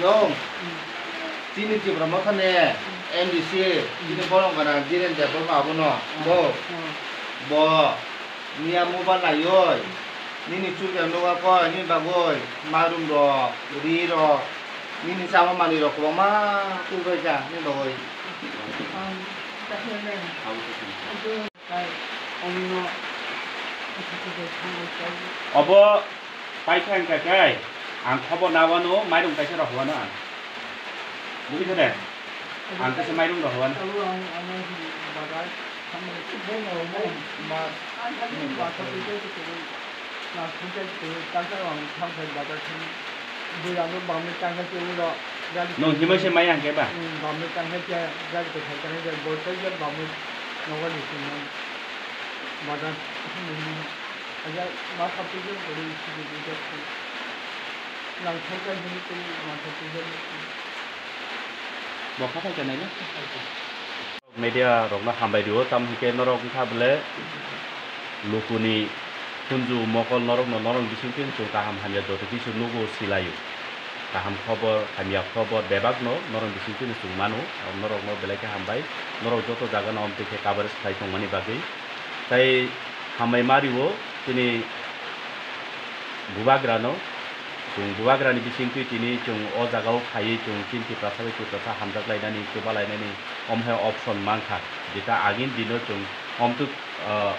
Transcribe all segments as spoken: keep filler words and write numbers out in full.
Yo, chini Tipra Motha ni M D C, chini borok gana Dhiren Debbarma abono, bo, bo, miya mobile naiwi, nini chukya nukha koi, nini bagwi, marum rok, ri rok, nini chama manwi rok kwbangma tubui kha, nini bagwi. Obo paikha wngkha khe, ang khobor nabano mairung kaisa rohorwano ang. Bugwi khe de? Ang kaisa mairung rohorwano. Nwng himwi se mai ang khe ba? Nwng himwi se mai ang khe ba? Bo kha phai kha nai le? Media rokno hambai rio, tamo hwnkhe norok wngkha bole lukuni khunju mokol norokno, norokni bisingtwi chwng kaham hamya joto kisu nugo, silaio. Kaham khobor, hamya khobor bebakno norokni bisingtwi chwng mano, norokno belai khe hambai, norok joto jagano amtwi khe coverage khlai tongmani bagwi. Tai hambai ma rio chini bubagrano, chwng bubagrani bisingtwi tini chwng o jagao phaiwi chwng chini Tiprasa bai Tiprasa hamjak lainani, chuba lainani, omo hai option mankha. Jeta agini dino chwng omtwk, ah,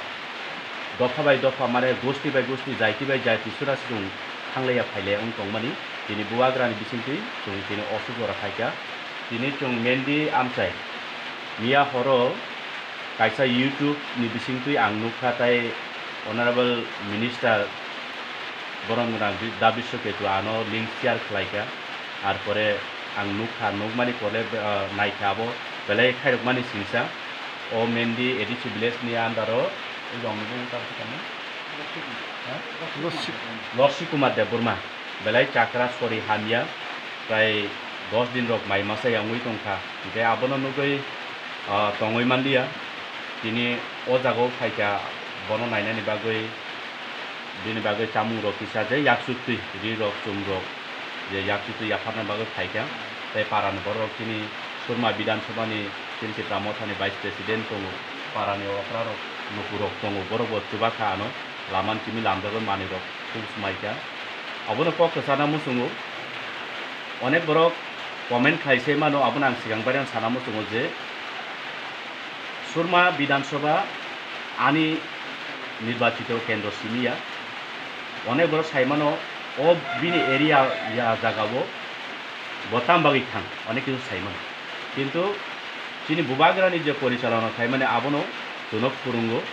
dopha bai dopha, mane gosti bai gosti, jaiti bai jaiti sura se chwng thanglaiya phailaiya wng tongmani. Tini bubagrani bisingtwi chwng tini oso jora phaikha. Tini chwng mendi amchai miya horo kaisa YouTube ni bisingtwi ang nukha, tai Honorable Minister borom gwnang Bi-, Da Biswa Ketu ano link share khlaikha. Ar pore ang nukha, nukmani pore, ah, naikha abo belai khairokmani singsa. O mendi A D C village ni under o, o jong ni bumung tamo khe tamo? Ha? Lossi. Lossi Kumar Debbarma. Belai chakra sori hamya, prai dos din rok mai masa yangwi tongkha. Hingke abono nugwi, ah, tongwi manliya. Tini o jagao phaikha, bono nainani bagwi, bini bagwi chamung rok kisa je yakchuktwi, ri rok, chum rok, je yakchuktwi yapharna bagwi phaikha. Tei parani borok rok chini Surma Bidhan Sabha ni chini Tipra Motha ni Vice President tongo, parani okra rok, nukur rok tongo, borok bo chubakha ano, laman chimi lamjagwi manwi rok. Chwng swmai kha. Abono kok kwchana muchungo. Onek borok comment khai se mano, abono ang swkang bai sana muchungo je Surma Bidhan Sabha ani nirbachito kendro simi ya. Onek borok sai mano, o bini area ya jagao bo tam bagwi thang, onek kisu sai mano. Kintu chini bubagrani je porichalona khaimani abono chwngno phurungo,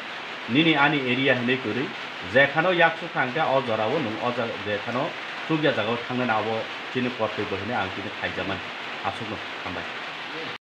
nini ani area hinwi kwrwi, jekhano yaksuk thangkhe o jorao nwng o jaga jekhano chukya jagao thangnani abo chini kortobyo hinwi ang chini khaijakmani. Aswkno hambai.